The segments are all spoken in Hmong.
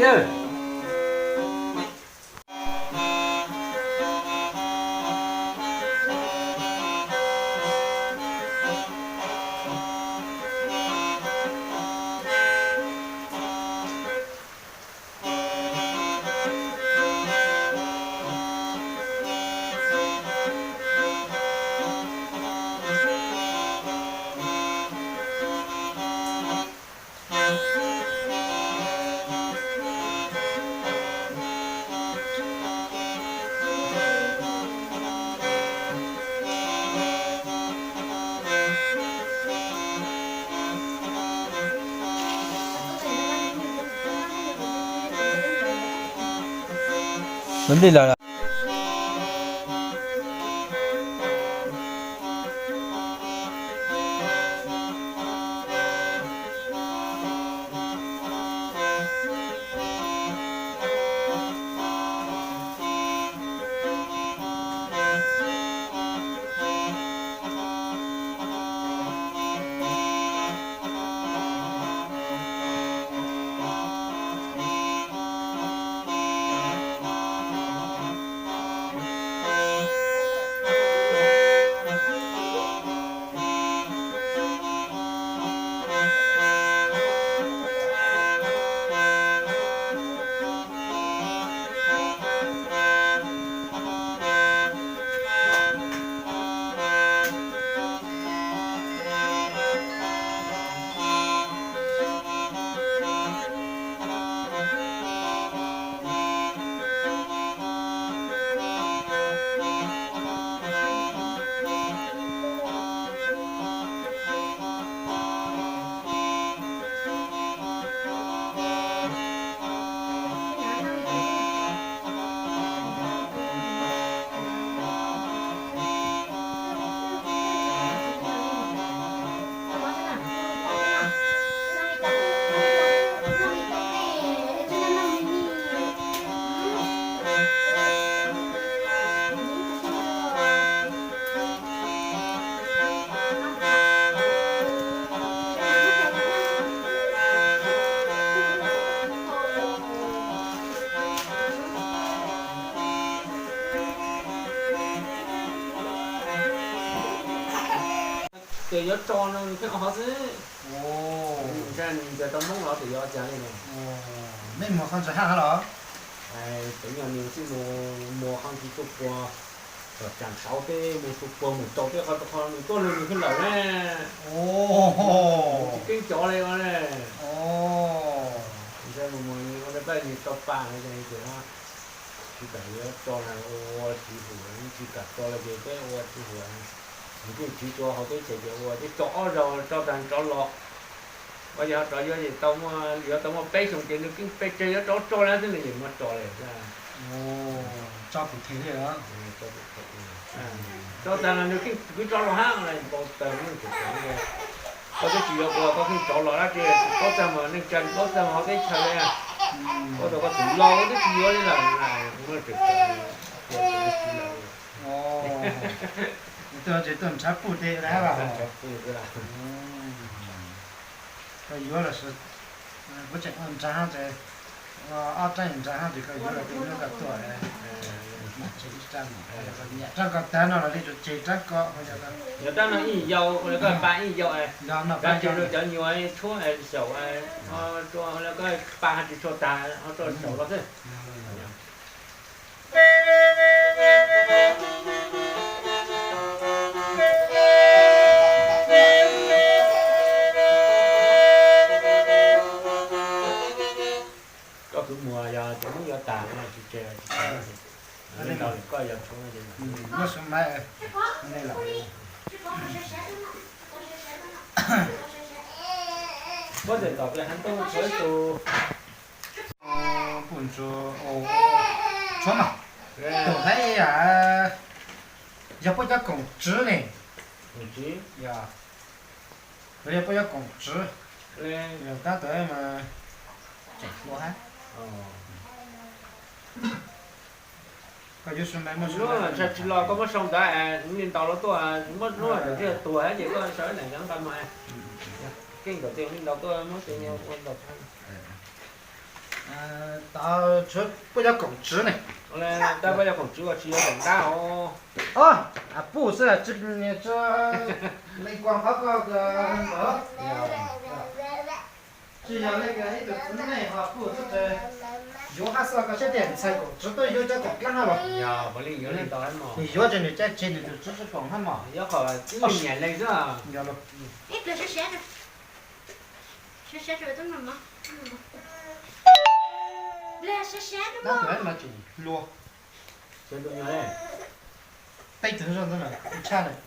Ua ntej lawm. Ces yuav tso no nws pheej ua hov xwb. Nws tias tau Hmoob los tias yuav ua cas li no. Nej muag qhov ntsa haj los? Peb nyob nws xij mus muag qhov ntsis tuaj puag, tom tsam tshauv teb mus tuaj puag mus rau teb qhov rau qhov nws tuaj lug nws pheej lawm na. Tsis keeb cov li ua ne. Ntshe mus muag ua dab paj nws tau pa no ces tias tsis kam yuav tso na, ua tsis hum, tsis kam tso los ces peb ua tsis hum. Nws kuj tsis tso hauv teb chaws ces ua tib tso ob zaug tso tag tsov los. Ua ces ho rov yuav ces tau muaj, yuav tau muaj peb xyoos ces nws keeb pes tsawg yuav rov tso lawm xwb nws yeej muab tso lawm. Tso kuv them li. Tso tag los nws keeb kwv tsov los hab, npau taws, koj twb tsis yuav ua koj keeb tsov los dab tsi, tsis paub txog mas neej tsa tsis paub txog mas hauv teb chaws li. Paub tau koj tus laus twb tsis yuav li lawm, muab tseem tsis lawm. Tuaj ntshav puj teb lawm hab. Koj yuav los kuv tseem ua nrag hab ces, ob rab nrag hab ces koj yuav los kuv muab koj tuaj. Niam rab ko tag no los li tsuas tseg rab ko. Yog rab no ib yau, koj pa ib yau, rab cov nyuag tshuab xyaum, koj pa tsis tshua tag ho rau xyaum los xwb. Koj kwv muag yog cov Hmoob yuav tag no tsis tseg, tsis tseg. Koj yog tshuab, muab xub maib. Puab tseem tom pem heev tuaj tshuav ib tug. Puj ntsuag, tshuav mas. Tus hleb yog puab cov koom tswv ne. Yog, yog puab cov koom tswv. Yog tab tom mas tseem hluas hab. Koj yuav su nai muaj su nai, ntshai tsis los koj muab sau ntawd, li ntaus los tuaj, muab lub hauv tsev tuag ces koj sau ib daim ntawv nqa mas. Keej nkaus tias li ntaus tuaj muab tes ua ntaus. Tod tshuav puab cov koom tswv ne. Tsis yog koom tswv, tsis yog koom ntab os. Puj xwb, tsis leej kuam qhov ko. Tsis yog leej ib tug txiv neej ho puj xwb, yuav hab xwb, koj saib tej ntxhais koom tswv tuaj yuav cov koom dlaab hab los. Nws yuav ces nws caij tseg nws tus tswv tsis koom hab mog. Dab tuag no tseem hluas. Peb tug zoj ntawd tshaj lawm.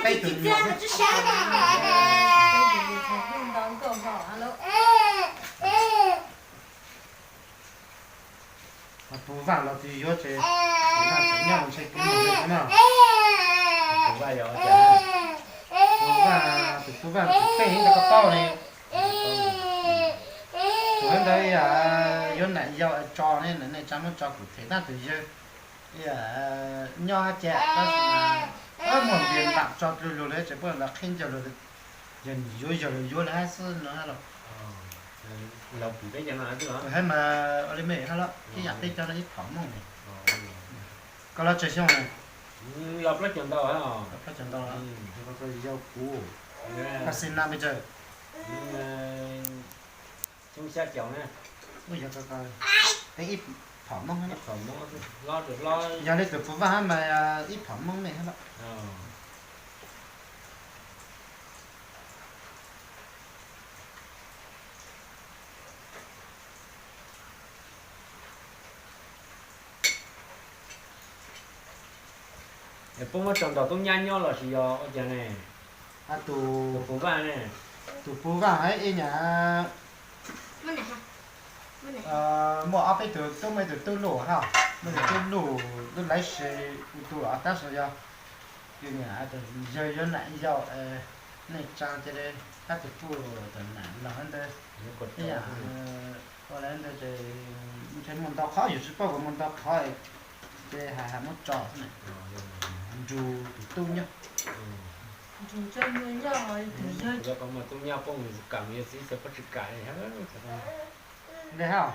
Peb tug nyuam. Puv Vaj los tsis yuav ces, Puv Vaj tseem nyob ntshe kuv mus li no. Puv Vaj, tus Puv Vaj tus pej ntawd koj paub li. Tus ntawd yuav nam yau tso ne, nej tsa muab tso kuv them tab tus yawg nyob hab cas, muaj npias npam tso rau luag lawm tseem puab los qhib ncaug luag, yog yuav yog luag yuav lawm hab xwb no hab los. Hab mas ua li me hab los ib yam peb cov no ib phom mooj. Koj los tsawg xyoo? Plaub caug ntau, plaub caug ntau. Yau kuv, xi na pes tsawg? Xyoo xya caum na. Ua yog, ib phom mooj, yog li tus Puv Vaj hab mas ib phom mooj me hab los. Es puab muab tso nrog tub nyab nyob los sis yog ua cas ne? Tus Puv Vaj ne? Tus Puv Vaj hab ib nyuag muaj ob peb tug tub, muaj ib tug tub Luj hab, muaj ib tug tub Luj, Luj Laiv Sev, kuv tus los tab sis yog yawg yuav nam yau, nej tsa cia li, hab tus puj tam nam los hab ntawd, ib yam ua li ntawd ces ntshe muaj ntau qhov, yus tsis paub kom muaj ntau qhov, ces hais hais muab tso xwb na. Nrug tus tub nyob. Tub nyab poj mus kam yawg txiv txawm poj tsis kam li hab.